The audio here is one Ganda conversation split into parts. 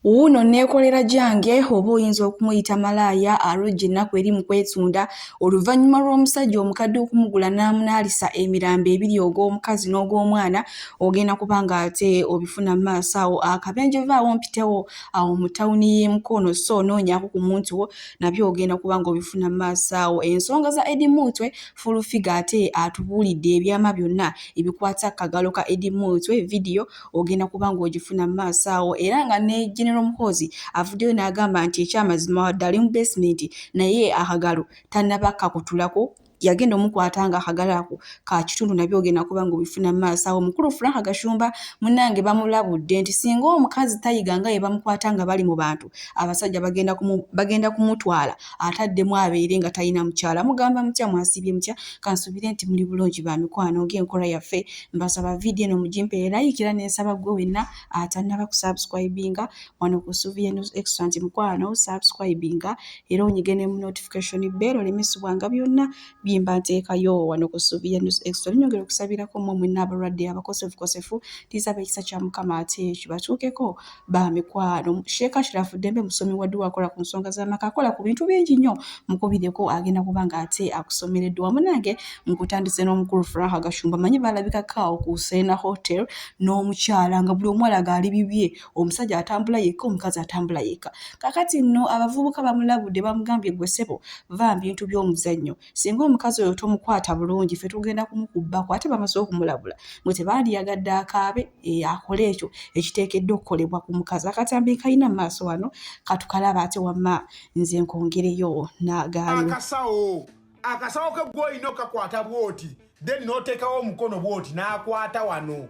Wuuno nneekolera gyange oba oyinza okumuyita malaaya alojja ennaku eri mu kwetunda oluvannyuma lw'omusajja omukadde okumugula n'amunaalisa emirambo ebiri ogw'omukazi n'ogw'omwana ogenda kuba ng'ate obifuna mu maaso awo akabenje vaawo mpitewo awo mu tawuni y'e Mukono so noonyaako ku muntu wo nabyo ogenda kuba ng'obifuna mu maaso awo. Ensonga za Eddie Mutwe Full Figure ate atubuulidde ebyama byonna ebikwata ku kagalo ka Eddie Mutwe vidiyo ogenda kuba ng'ogifuna mu maaso awo era nga ne General Muhoozi avuddeyo n'agamba nti ekyamazima wadde ali mu basement naye akagalo tannaba kakutulako yagenda omukwata nga akagalo ako ka kitundu nabyo ogenda kuba ng'obifuna mu maaso awo. Mukulu Frank Gashumba munnange bamulabudde nti singa omukazi tayiga nga ye bamukwata nga bali mu bantu abasajja bagenda kumutwala ataddemu abeere nga talina mukyala. Mugamba mutya mwasiibye mutya kansuubire nti muli bulungi ba mikwano ng'enkola yaffe Mbasaba video eno mugimpeere like era nensaba gwe wenna atannaba kusubscribinga wano ku Suvia News Extra nti mukwano subscribinga era onyige ne mu notification bell oleme subwanga byonna byemba nteekayo wano ku Suvia News Extra. Nyongera okusabirako mmwe mwenna abalwadde abakosefukosefu ntisaba ekisa kya Mukama ate kibatuukeko ba mikwano. Sheikh Ashraf Ddembe musomi wa dduwa akola ku nsonga z'amaka akola ku bintu bingi nnyo mukubireko agenda kuba ng'ate akusomera edduwa munange nkutandise n'omukulu Frank Gashumba manyi balabikako awo ku Serena Hotel n'omukyala nga buli omu alaga ali bibye omusajja atambula yekka omukazi atambula yekka kakati nno abavubuka bamulabudde bamugambye gwe ssebo va mu bintu by'omuzannyo singa omukazi oyo tomukwata bulungi ffe tugenda kumukubbako ate bamaze okumulabula mwe tebandiyagadde akaabe eh, akole ekyo ekiteekeddwa okukolebwa ku mukazi akatambi kalina mu maaso wano katukalaba ate wamma nze nkongereyo n'agaaliwo akasawo akasawo ke gwolina okakwata bwoti then noteekawo omukono bwoti n'akwata wano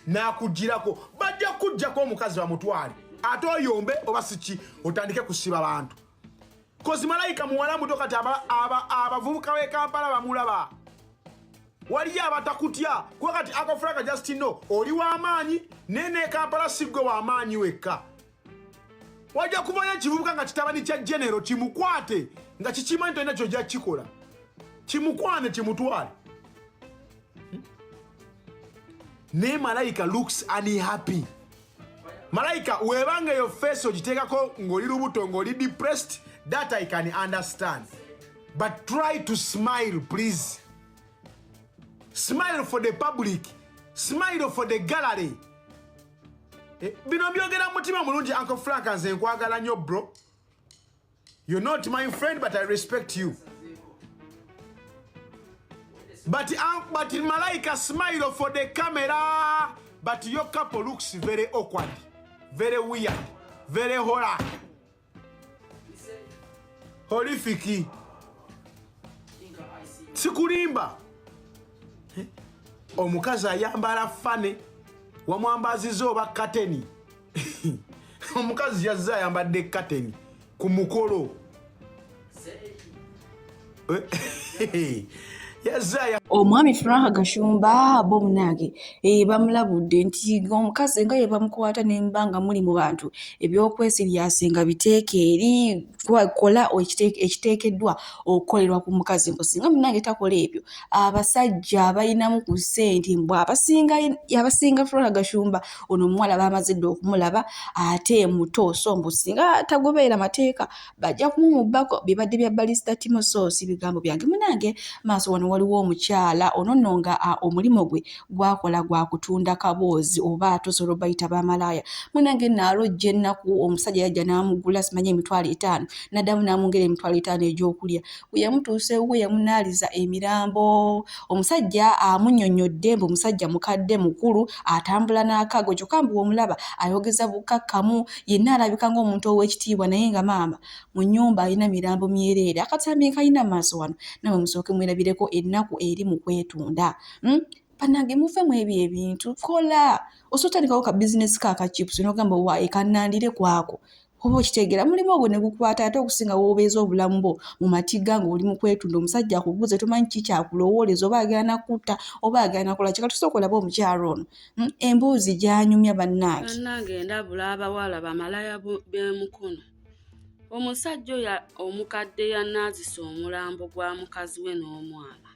n'akugirako bajja kukuggyako omukazi bamutwale ate oyombe oba siki otandike kusiba bantu kozi malayika muwala muto kati abavubuka b'e kampala bamulaba waliyo abatakutya kuba kati akofraka just no oli w'amaanyi naye ne kampala si ggwe w'amaanyi wekka wajja kuvayo ekivubuka nga kitabani kya genero kimukwate nga kikimanyi tolina kyojja kukikola kimukwane kimutwale naye malayika looks unhappy malayika webanga eyo face ogiteekako ng'oli lubuto ng'oli depressed that i can understand but try to smile please smile for the public smile for the gallery eh, bino mbyogera mutima mulungi uncle frank nze nkwagala nnyo bro you're not my friend but i respect you but malaika smile for the camera but your couple looks very awkward very weird very horror horrific sikulimba eh? omukazi ayambala fane wamwambaziza oba kateni omukazi yazze ayambadde kateni ku mukolo eh? Omwami Frank Gashumba bo munange eh, bamulabudde nti omukazi nga ye bamukwata ne mba nga muli mu bantu ebyokwesiryasinga nga biteeke eri kola ekiteekeddwa okukolerwa ku mukazi mbu singa munange takola ebyo abasajja balinamu ku ssente mbu abasinga abasinga Frank Gashumba ono omuwala bamaze dda okumulaba ate muto so mbu singa tagoberera mateeka bajja kumumubbako bibadde bya Balista Timo so si bigambo byange munange maaso wano waliwo omukyala ono nno nga omulimu gwe gwakola gwa kutunda kaboozi oba tosobola obayita bamalaaya munange naalojja ennaku omusajja yajja n'amugula simanyi 500 n'addamu n'amwongera 50 egy'okulya bwe yamutuusa ewuwe yamunaaliza emirambo omusajja amunnyonnyodde mbu musajja mukadde mukulu atambula n'akago kyokka mbu omulaba ayogeza bukkakkamu yenna alabika ng'omuntu ow'ekitiibwa naye nga maama mu nnyumba alina mirambo myereere akatambi nkalina maaso wano namwe musooke mwerabireko ennaku eri mu kwetunda hmm? Banange muve mu ebyo ebintu kola osobola otandikawo ka bizinesi ka akachipusi n'ogamba waaye kannandire kwako oba okitegeera mulimu ogwo ne gukwata ate okusinga w'obeeza obulamu bwo mu matigga ng'oli mu kwetunda omusajja akuguze tomanyi ki kyakulowooleza oba agenda nakutta oba agenda nakola ki katusooka olabe omukyala ono hmm? Emboozi gy'anyumya bannange. Bannange ndabula abawala bamalaya b'emukono omusajja oyo omukadde yanaazisa omulambo gwa mukazi we n'omwana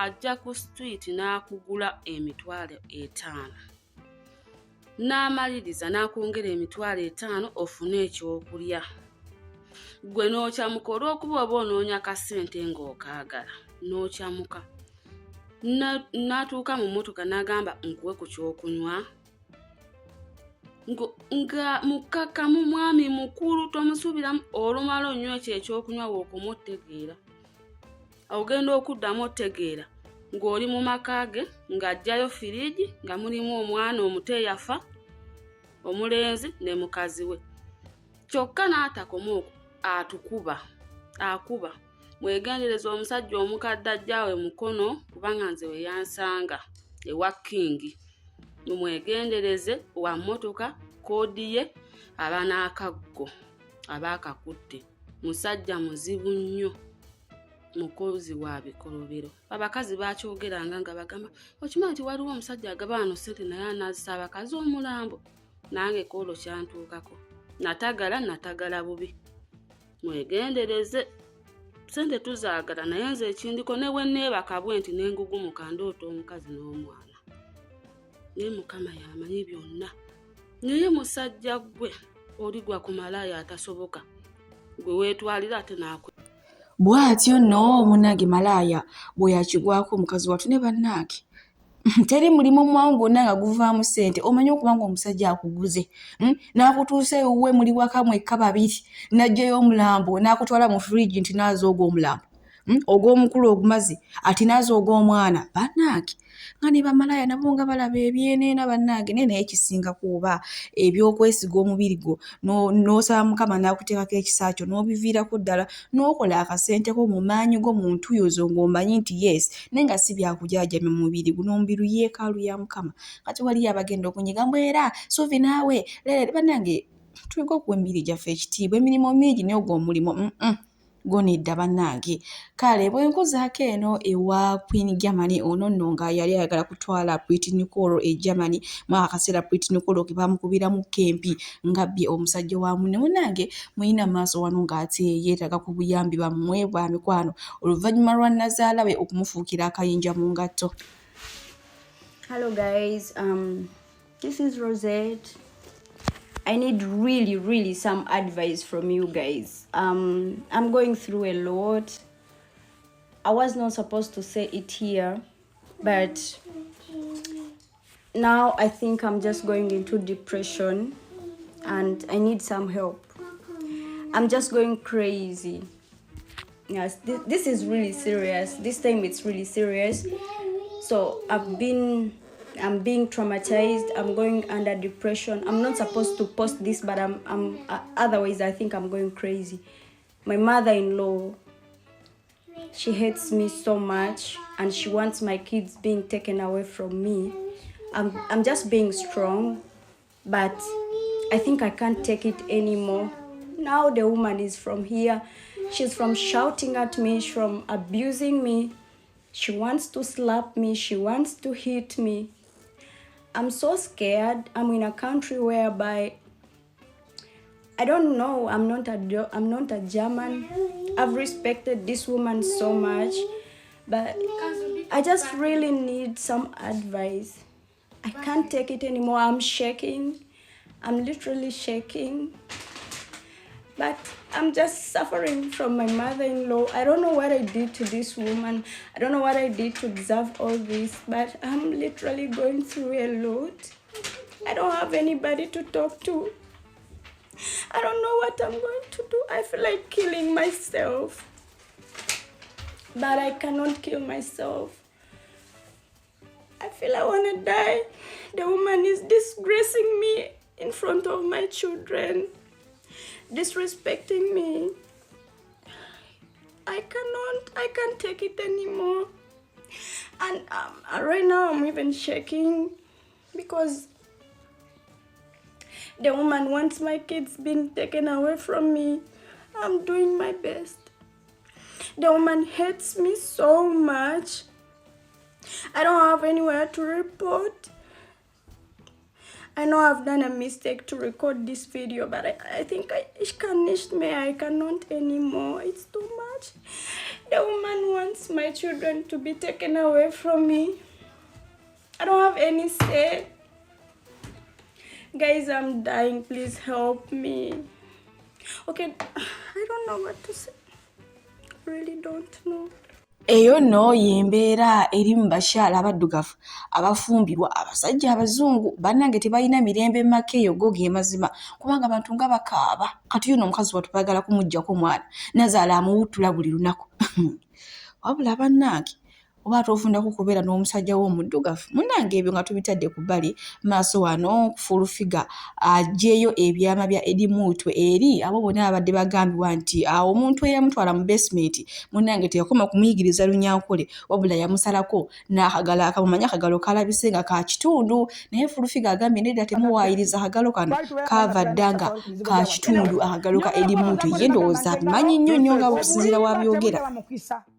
ajja ku street n'akugula 50,000. N'amaliriza n'akwongera 50,000 ofune ekyokulya. Ggwe n'okyamuka olw'okuba oba onoonya kasente ng'okaagala, n'okyamuka. N'atuuka mu mmotoka n'agamba nkuwe ku kyokunywa. Nga mukkakkamu mwami mukulu tomusuubiramu olumala onywa ekyo ekyokunywa w'okoma otegeera. Ogenda okuddamu otegeera ng'oli mu maka ge ng'aggyayo firiigi nga mulimu omwana omuto eyafa omulenzi ne mukazi we. Kyokka n'atakoma okwo atukuba akuba. Mwegendereze omusajja omukadde ajja we Mukono kubanga nze we yansanga ewa King. Mumwegendereze wa mmotoka koodi ye aba n'akaggo aba akakutte. Musajja muzibu nnyo mukozi wa bikolobero. Abakazi bakyogeranga nga bagamba okimanyi nti waliwo omusajja agaba wano ssente naye anaazisa abakazi omulambo. Nange koolo kyantuukako. Natagala natagala bubi. Mwegendereze ssente tuzaagala naye nze ekindiko ne bwe neebaka bwe nti ne ngugumuka ndoota omukazi n'omwana. Naye Mukama y'amanyi byonna. Naye musajja ggwe oligwa ku malaaya atasoboka gwe weetwalira ate n'akwe. Bw'atyo nno munnange malaaya bwe yakigwako mukazi wattu ne bannange. Teri mulimu mwangu gwonna nga guvaamu ssente omanyi okuba nga omusajja akuguze n'akutuusa ewuwe muli waka mwekka babiri n'aggyayo omulambo n'akutwala mu fridge nti naaza ogwo omulambo ogw'omukulu ogumaze ati naaza ogw'omwana bannange nga ne bamalaaya nabo nga balaba ebyeneena bannange naye naye kisinga kuba eby'okwesiga omubiri gwo n'osaba Mukama n'akuteekako ekisa kyo n'obiviirako ddala n'okola akasente ko mu maanyi go mu ntuuyo zo ng'omanyi nti yes naye nga si byakujaajamya mu mubiri guno omubiri yeekaalu ya Mukama. Kati waliyo abagenda okunyiga mbu era Suvi naawe lere bannange tuyige okuwa emibiri gyaffe ekitiibwa emirimu mingi naye ogwo omulimu gwo nedda bannange. Kale bwe nkuzaako eno ewa Queen Germany ono nno nga yali ayagala kutwala Pretty Nicole e Germany mu akaseera Pretty Nicole ke baamukubiramu kempi ng'abbye omusajja wa munne. Munnange muyina maaso wano ng'ate yeetaaga ku buyambi bammwe bwa mikwano oluvannyuma lwa nnazaala we okumufuukira akayinja mu ngatto. Hello guys, this is Rosette. I need really, really some advice from you guys. I'm going through a lot. I was not supposed to say it here, but now I think I'm just going into depression and I need some help. I'm just going crazy. Yes, this is really serious. This time it's really serious. So I'm being traumatized. I'm going under depression. I'm not supposed to post this, but otherwise I think I'm going crazy. My mother-in-law, she hates me so much and she wants my kids being taken away from me. I'm just being strong, but I think I can't take it anymore. Now the woman is from here. She's from shouting at me, she's from abusing me. She wants to slap me, she wants to hit me. I'm so scared. I'm in a country whereby I don't know. I'm not a German. I've respected this woman so much, but I just really need some advice. I can't take it anymore. I'm shaking. I'm literally shaking. But I'm just suffering from my mother-in-law. I don't know what I did to this woman. I don't know what I did to deserve all this, but I'm literally going through a lot. I don't have anybody to talk to. I don't know what I'm going to do. I feel like killing myself, but I cannot kill myself. I feel I want to die. The woman is disgracing me in front of my children, disrespecting me. I can't take it anymore. And right now I'm even shaking because the woman wants my kids being taken away from me. I'm doing my best. The woman hates me so much. I don't have anywhere to report. I know I've done a mistake to record this video, but I think ich kann nicht mehr. I cannot anymore. It's too much. The woman wants my children to be taken away from me. I don't have any say. Guys, I'm dying. Please help me. Okay, I don't know what to say. I really don't know. Eyo nno y'embeera eri mu bakyala abaddugavu abafumbirwa abasajja abazungu. Bannange tebalina mirembe mu maka eyo go ge mazima kubanga abantu nga bakaaba. Kati yuno omukazi wattu baagala kumuggyako mwana, nnazaala amuwuttula buli lunaku. Wabula bannange oba ate ofundako okubeera n'omusajja wo omuddugavu. Munnange ebyo nga tubitadde ku bbali, maaso wano Full Figure aggyeyo ebyama bya Eddie Mutwe eri abo bonna ababadde bagambibwa nti awo omuntu eyamutwala mu basement munnange teyakoma kumuyigiriza Lunyankole wabula yamusalako n'akagalo akamu. Omanyi akagalo kalabise nga ka kitundu naye Full Figure agambye nedda temuwaayiriza akagalo kano kaava dda nga ka kitundu akagalo ka Eddie Mutwe. Ye ndowooza abimanyi nnyo nnyo nga okusinziira w'abyogera.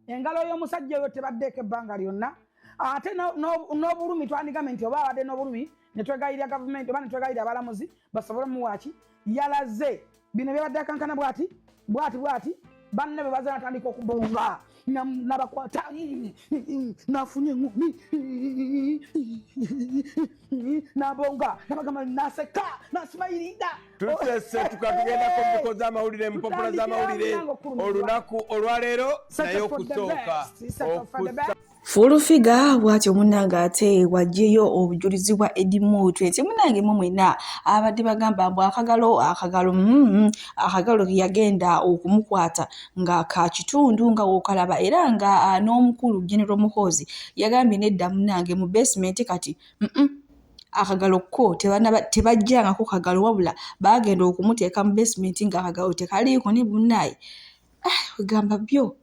Engalo y'omusajja oyo tebaddeeko ebbanga lyonna, ate n'obulumi twandigambe nti oba abadde n'obulumi ne twegayirira gavumenti oba ne twegayirira abalamuzi basobole omuwaaki. Yalaze bino byabadde akankana bwati bwati bwati, banne bwe baze natandika okubonga nabakwata nafunye eŋumi nabonga nabagamba naseka nasimayirinda. Tusesetuka tugendako mu z'amawulire, mu mpapula z'amawulire olunaku olwaleero, naye okusooka okusa Full Figure bw'atyo munnange ate waggyeyo obujulizi bwa Eddie Mutwe nti munnange mmwe mwenna abadde bagamba mbu akagalo akagalo akagalo ke yagenda okumukwata nga ka kitundu nga w'okalaba era nga n'omukulu General Muhoozi yagambye nedda munnange mu basement kati akagalo ko tebaggyangako kagalo wabula baagenda okumuteeka mu basement ng'akagalo tekaliiko ne munnaaye kwegamba byo.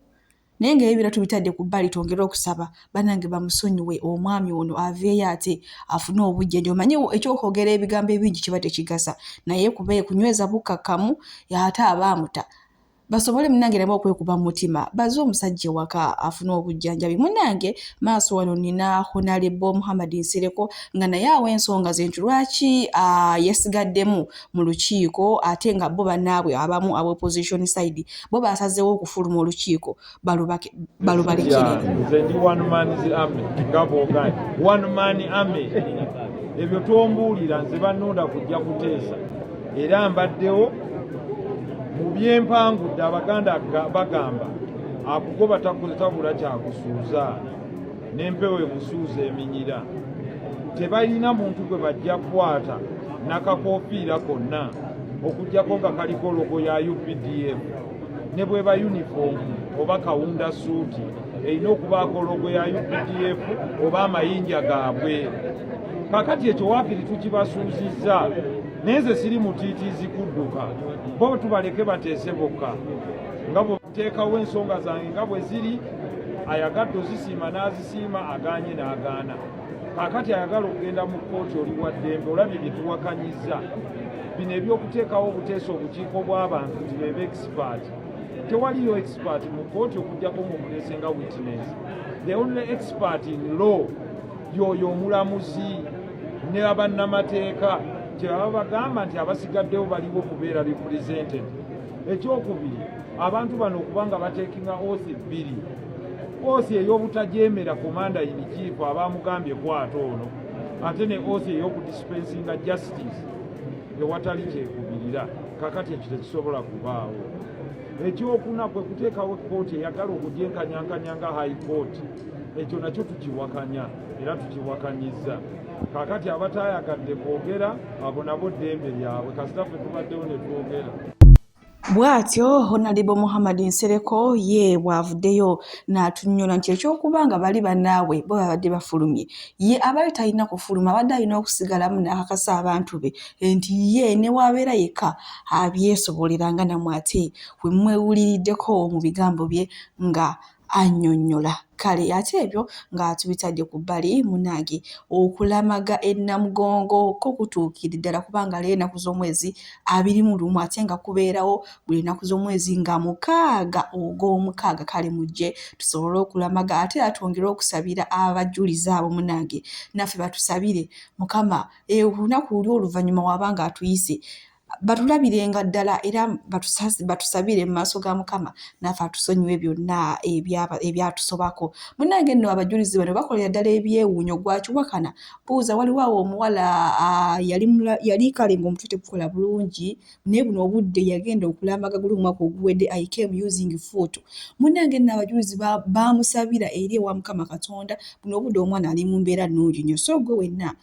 Naye ng'ebyo byonna tubitadde ku bbali, twongere okusaba bannange bamusonyiwe omwami ono aveeyo ate afune obujjanjabi. Omanyi ekyokwogera ebigambo ebingi kiba tekigasa naye kuba kunyweza bukkakkamu ate aba amuta basobole munnange nabo okwekuba mu mutima bazze omusajja ewaka afune obujjanjabi. Munnange maaso wano nina Honorable Muhammad Nsereko nga naye awa ensonga ze nti lwaki yasigaddemu mu lukiiko ate nga bo bannaabwe abamu aba opposition side bo basazeewo okufuluma olukiiko balubalekerere. Nze ndi one man's army nga bw'ogambye, one man army. Ebyo tombuulira, nze bannonda kujja kuteesa era mbaddewo mu byempangudde. Abaganda bagamba akugoba tabula kyakusuuza n'empewo emusuuza eminyira. Tebalina muntu gwe bajja kukwata n'akakoofiira konna okuggyako nga kaliko logo ya UPDF, ne bweba uniform oba kawunda suuti erina okubaako logo ya UPDF oba amayinja gaabwe. Kakati ekyo waakiri tukibasuuzizza, naye nze siri mutiitiizi kudduka. Bo tubaleke bateese bokka nga bweteekawo ensonga zange nga bwe ziri. Ayagadde ozisiima n'azisiima, agaanye n'agaana. Kaakati ayagala okugenda mu kkooti oli wa ddembe. Olabye bye tuwakanyizza bino ebyokuteekawo obuteesa obukiiko bw'abantu nti beba expert. Tewaliyo expert mu kkooti okuggyako ng'omuleese nga witness. The only expert in law y'oyo omulamuzi ne abannamateeka. Kyebaba bagamba nti abasigaddewo baliwo kubeera represented. Ekyokubiri, abantu bano okuba nga batekinga oath bbiri, oath ey'obutajeemera commander in chief abamugambye kwata ono, ate ne oath ey'okudispensinga justice ewatali kyekubirira. Kakati ekyo tekisobola kubaawo. Ekyokuna kwe kuteekawo ekkooti eyagala okugyenkanyankanya nga high court. Ekyo nakyo tukiwakanya era tukiwakanyiza. Kakati abataayagadde kwogera abo nabo ddembe lyabwe, kasita ffe tubaddewo ne twogera. Bw'atyo Honorable Muhammad Nsereko ye bw'avuddeyo n'atunnyonnyola nti ekyokuba nga bali bannaabwe bo babadde bafulumye, ye abadde talina kufuluma, abadde alina okusigalamu n'akakasa abantu be nti ye ne bw'abeera yekka abyesobolera, nga nammwe ate we mwewuliriddeko mu bigambo bye nga annyonnyola. Kale ate ebyo nga tubitadde ku bbali, munnange okulamaga e Namugongo ko kutuukiridde ddala kubanga leero ennaku z'omwezi 21 ate nga kubeerawo buli nnaku z'omwezi nga 6 ogw'omukaaga. Kale mujje tusobole okulamaga ate era twongere okusabira abajulizi abo, munnange naffe batusabire Mukama olunaku luli oluvannyuma waba nga atuyise. Batulabirenga ddala era batusabire mu maaso ga Mukama naffe atusonyiwe byonna ebyatusobako. Munnange nno abajulizi bano bakolera ddala ebyewuunyo gwakiwakana buuza waliwo awo omuwala yali kale ng'omutwe tegukola bulungi naye buno obudde yagenda okulamaga guli omwaka oguwedde I came using foot. Munnange nno abajulizi baamusabira eri ewa Mukama Katonda buno obudde omwana ali mu mbeera nnungi nnyo so gwe wenna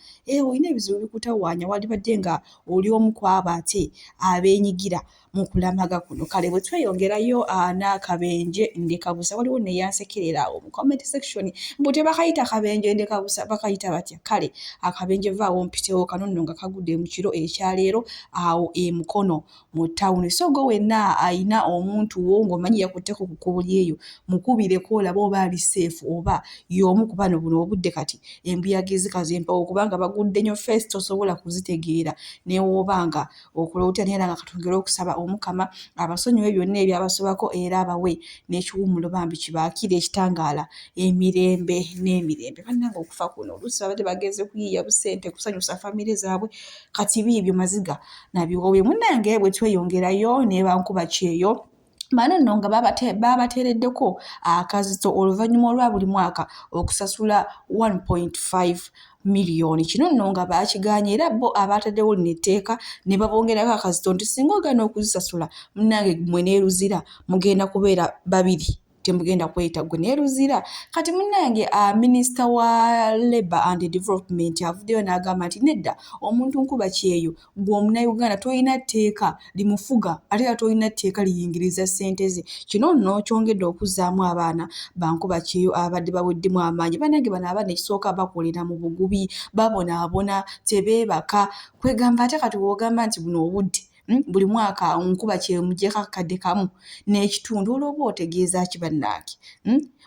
olina ebizibu bikutawaanya wandibadde nga oli omu ku abo ate abeenyigira mu kulamaga kuno. Kale bwe tweyongerayo n'akabenje ndekabusa waliwo neyansekerera awo mu comment section mbu tebakayita kabenje ndekabusa bakayita batya? Kale akabenje vaawo mpitewo kano nno nga kagudde mu kiro ekyaleero awo e Mukono mu tawuni. So gwe wenna alina omuntu wo ng'omanyi yakutteko ku kkubo lyeyo mukubireko olabe oba ali seefu oba y'omu ku bano buno obudde kati embuyaga ezikaza empewo kubanga bagudde nnyo feesi tosobola kuzitegeera newooba nga okola otya naye era nga katwongere okusaba Omukama abasonyiwe byonna ebyabasobako era abawe n'ekiwummulo bambi kibaakire ekitangaala emirembe n'emirembe. Bannange okufa kuno oluusi babadde bagenze kuyiiya busente kusanyusa famire zaabwe kati biibyo maziga na biwoobe. Munnange bwe tweyongerayo ne bankuba kyeyo bano nno nga babateereddeko akazito oluvannyuma olwa buli mwaka okusasula 1.5 miliyoni. Kino nno nga baakigaanye era bo abaataddewo lino etteeka ne babongerako akazito nti singa ogaana okuzisasula munnange mmwe ne Luzira mugenda kubeera babiri temugenda kweyita gwe ne Luzira. Kati munnange minisita wa Labour and Development avuddeyo n'agamba nti nedda omuntu nkuba kyeyo ggwe Omunnayuganda tolina tteeka limufuga ate era tolina tteeka liyingiriza ssente ze. Kino nno kyongedde okuzzaamu abaana ba nkuba kyeyo ababadde baweddemu amaanyi. Bannange bano abaana ekisooka bakolera mu bugubi, babonaabona, tebeebaka. Kwegamba ate kati w'ogamba nti buno obudde buli mwaka nkuba kyeyo muggyeko akakadde kamu n'ekitundu olwo oba otegeeza ki bannange?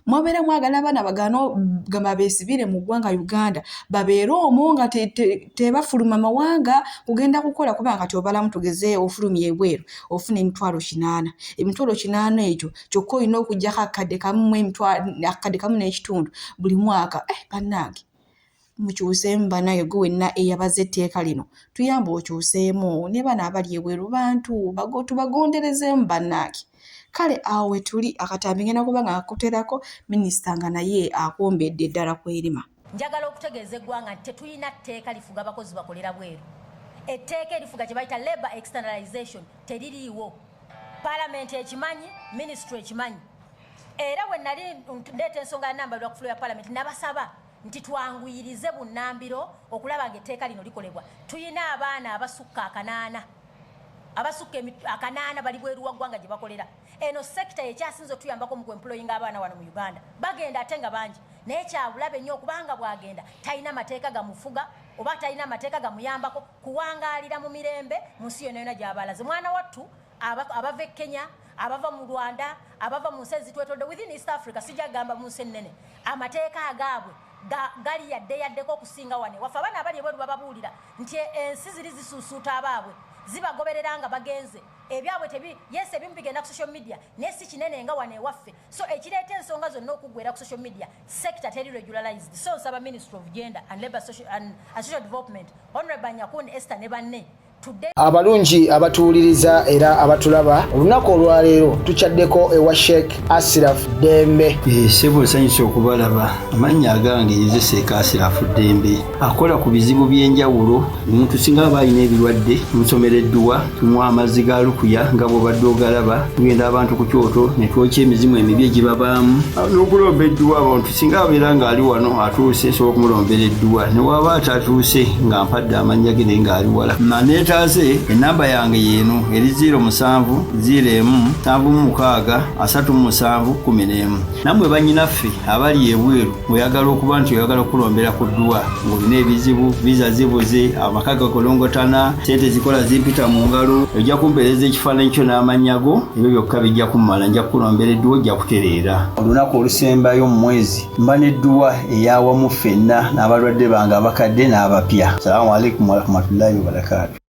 Mwabeera mwagala abaana bagaana gamba beesibire mu ggwanga Uganda babeere omwo nga tebafuluma mawanga kugenda kukola kubanga kati obalamu tugeze ofulumye ebweru ofuna 800,000 800,000 egyo kyokka olina okuggyako akakadde kamu n'ekitundu buli mwaka. Bannange mukyuseemu bannange gwe wenna eyabaze etteeka lino tuyambe okyuseemu ne bano abali ebweru bantu tubagonderezeemu bannange. Kale awo we tuli akatambi ngenda kuba nga nkakuteerako minisita nga naye akombedde ddala kwerima. Njagala okutegeeza eggwanga nti tetulina tteeka lifuga bakozi bakolera bweru. Etteeka erifuga kye bayita labor externalization teririiwo. Palamenti ekimanyi, minisitule ekimanyi. Era bwe nali ndeeta ensonga ya Nambalirwa ku fulo ya palamenti nabasaba nti twanguyirize bunnambiro okulaba ng'etteeka lino likolebwa. Tulina abaana abasukka akanaana abasukka akanaana bali bweru wa ggwanga gye bakolera. Eno sekita yekyasinze otuyambako mu kwemployinga abaana wano mu Uganda. Bagenda ate nga bangi, naye kyabulabe nnyo okubanga bw'agenda talina mateeka gamufuga oba talina mateeka gamuyambako kuwangaalira mu mirembe mu nsi yonna yonna gy'aba alaze. Mwana wattu abava e Kenya, abava mu Rwanda, abava mu nsi ezitwetolodde within East Africa, sijja kugamba mu nsi ennene, amateeka agaabwe gali yadde yaddeko okusinga wano ewaffe. Abaana abali ebweru bababuulira nti ensi ziri zisuusuuta abaabwe, zibagoberera nga bagenze ebyabwe tebi yes ebimu bigenda ku social media naye si kinene nga wano ewaffe. So ekireeta ensonga zonna okuggwera ku social media, sector teri regularized. So nsaba Ministry of Gender and Labor Social and Social Development, Honorable Nyakundi Esther ne banne tudde. Abalungi abatuwuliriza era abatulaba, olunaku olwaleero tukyaddeko ewa Sheikh Asiraf Ddembe. Ssebo, nsanyusa okubalaba. Amannya agange nze Sheikh Asirafu Ddembe, akola ku bizibu by'enjawulo. Omuntu singa aba alina ebirwadde, tumusomera edduwa, tumuwa amazzi ga lukuya nga bw'obadde ogalaba. Tugenda abantu ku kyoto ne twokya emizimu emibi egibabaamu n'okulomba edduwa. Abantu singa abeera ng'ali wano atuuse, nsobola okumulombera edduwa, ne waba atatuuse nga mpadde amannya ge naye ng'ali wala naneetaase. Enamba yange yeeno eri 07 01 76 37 11. Nammwe bannyinaffe abali ebweru, ng'oyagala okuba nti oyagala okulombera ku dduwa ng'olina ebizibu, visa zibuze, amaka gakolongotana, sente zikola zimpita mu ngalo, ojja kumpeereza ekifaananyi kyo n'amannya go, ebyo byokka bijja kummala, nja kukulombera edduwa, ojja kutereera. Olunaku olusembayo mu mwezi mba n'edduwa eyawamu ffenna n'abalwadde bange abakadde n'abapya. Salaamu alaikum warahmatullahi wabarakaatu.